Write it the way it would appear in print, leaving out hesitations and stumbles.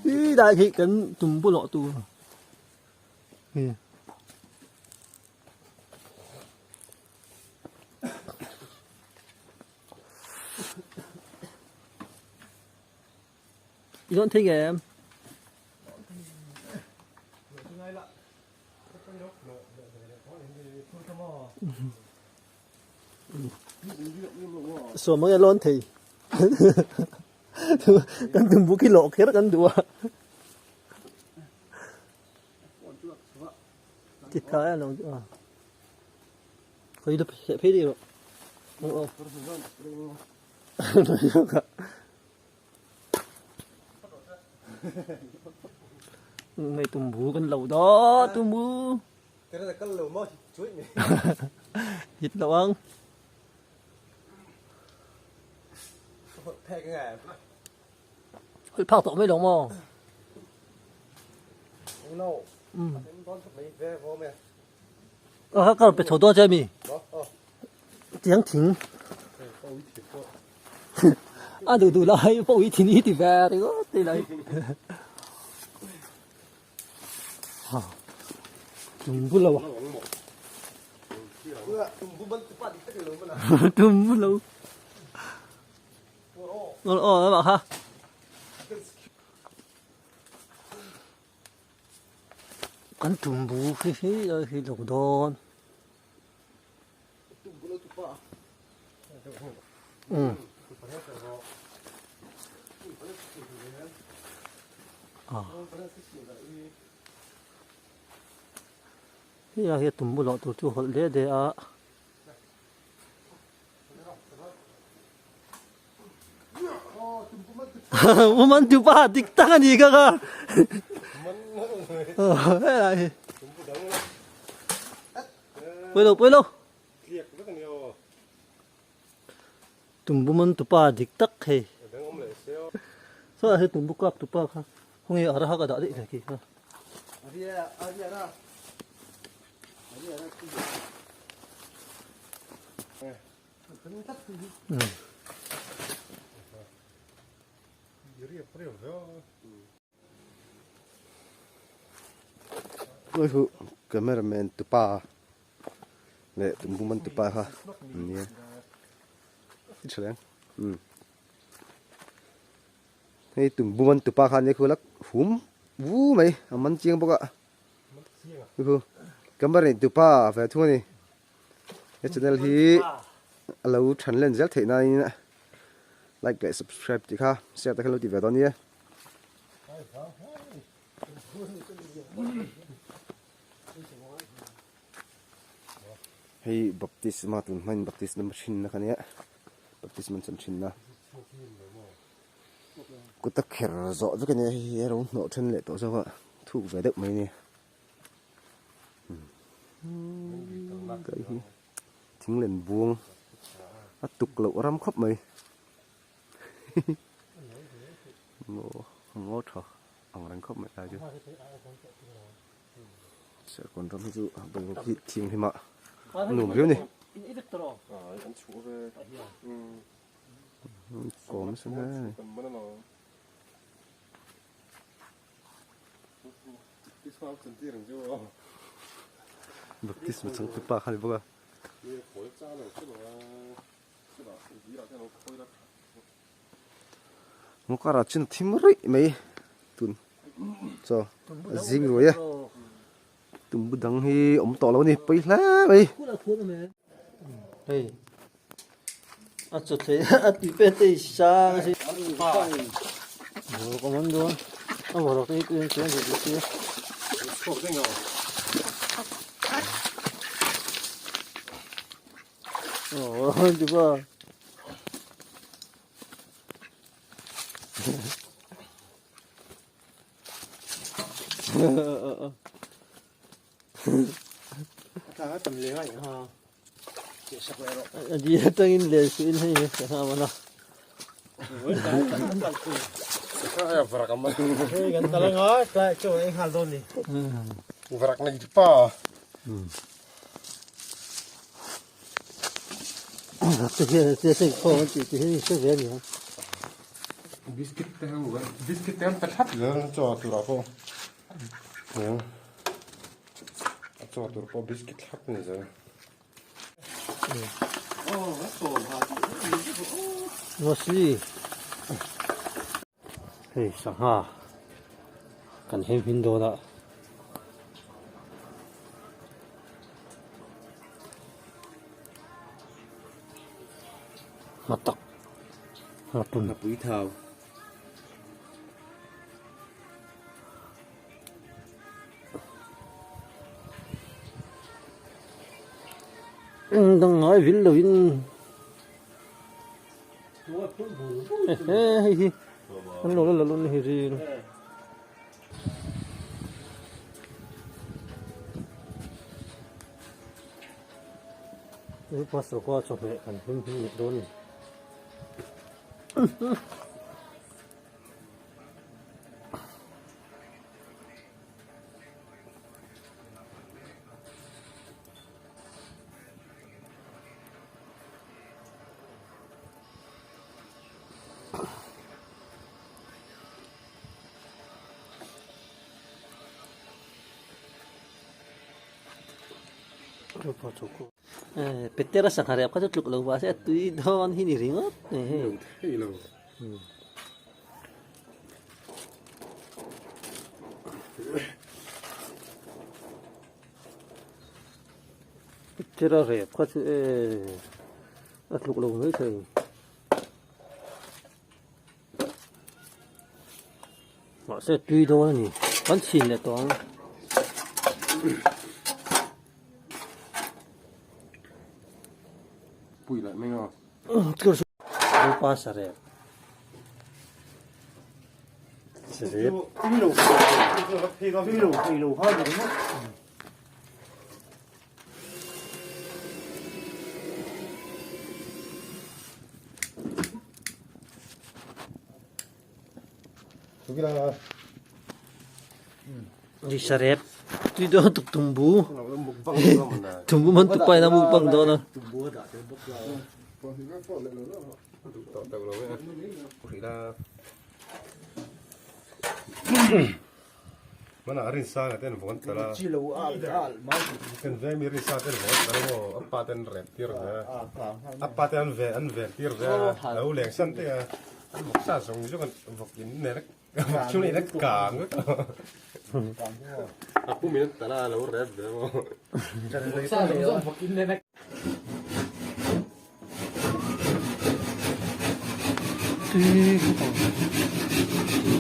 Ý đại khi kan tum bu lọ tu. I dawn thei em? Sawm ang e lawn thei. Kan tum buk hi lawh kher kan duh a. Ti thlai a lo chu a. Khawi la phei dih rawh. Aw. Ngei tumbu kan lo da tumbu. Hit lo ang. Hoi phak tawh mai lo maw? Ka pe chho dawn che mi. Tiang thing. A duh duh lai pawh i thin i ti ve ringawt te lai. Ha. Tum bu lo. Tum bu lo. Aw aw ha. Kan tumbu khi hi a hi lo dawn. Um. Ah. Hei a hi tumbu loh tur chu hawlh de de a. Man tu pa dik tak a ni ka ka. Helai hi. Pui lo pui lo. Tumbu man tu pa dik tak hei. Saw he tumbu kap tu pa kha. Khawnge a raha ka dah daih khi kha. Oi hu cameraman tupa leh tumbu man tupa kha an nia i tha reng umm hei tumbu man tupa kha nia khu la hum vu mai a man chiang bawk a khu cameraman tupa ve thung a ni. He channel hi a lo than len zel theih nain like leh subscribe tih kha share te kha lo ti ve dawn nia. Hei baptisma tun hmain baptisma thinna kha nia baptisma an chan thinna kuta kher zawh vek a nia hei hi a lo hnawh then leh tawh zawk a thuk ve deuh mai a ni. Kai hi thing len buang a tuk loh ram khawp mai maw ngaw tha ang reng khawp mai lai chu serkawn ram hi chu boruak hi thianghlim ah a nuam viau a ni kawm nasa hle a ni. Baptisma changtu pa kha a ni bawk a. Maw karah chuan a thim ruih mai tun chaw a zing ruai a tumbu dang hi awm tawh lo a ni pawi hle mai. Hei a chaw thlei a tui pek te i sang a si. Vawrk a man dawn a vawrk te hi tui an chuan duh duh si. Aw ti pa. A di atangin len suih in hei sangha a man a. Te hian te te khawm an tih te hi hre ve a ni ang. Biscuit te ho biscuit te an pe thlap zel a chaw turah pawh a chaw tur pawh biscuit thlap a ni zel. Mostly hei sangha kan hem hin dawn a. Ngha tak ngha tun. Ngha pui thau. Eng dang ngai vil lo in hei hi an lo la la lun hi ril. Hei pastor kua chawhmeh kan hlim hlim leh dawn a ni. Petera sangha rep kha chu tluk lo mahse a tui dawn hi ni ringawt mai hei. Thei lo. Petera rep kha chu e a tluk lo mai thei. Mahse tui dawn a ni kan chhin leh tawh ang. Pui leh mai a. Rupa sarep. Sarep. Tui lo tui lo thei lo kha ni ringawt. Ni sarep tui dawn tuk tumbu tumbu man tupai na mukbang dawn a. Mana rin sang ten vawn tala kan ve mi rin sang ten vawn tala mo apa ten rep tir ve apa ten an ve an ve tir ve lo leng san te a an vawk sa zawng zawng an vawk in ne vawk chung in a kang vek a pum in tala lo rep ve mo Tui khawp ang.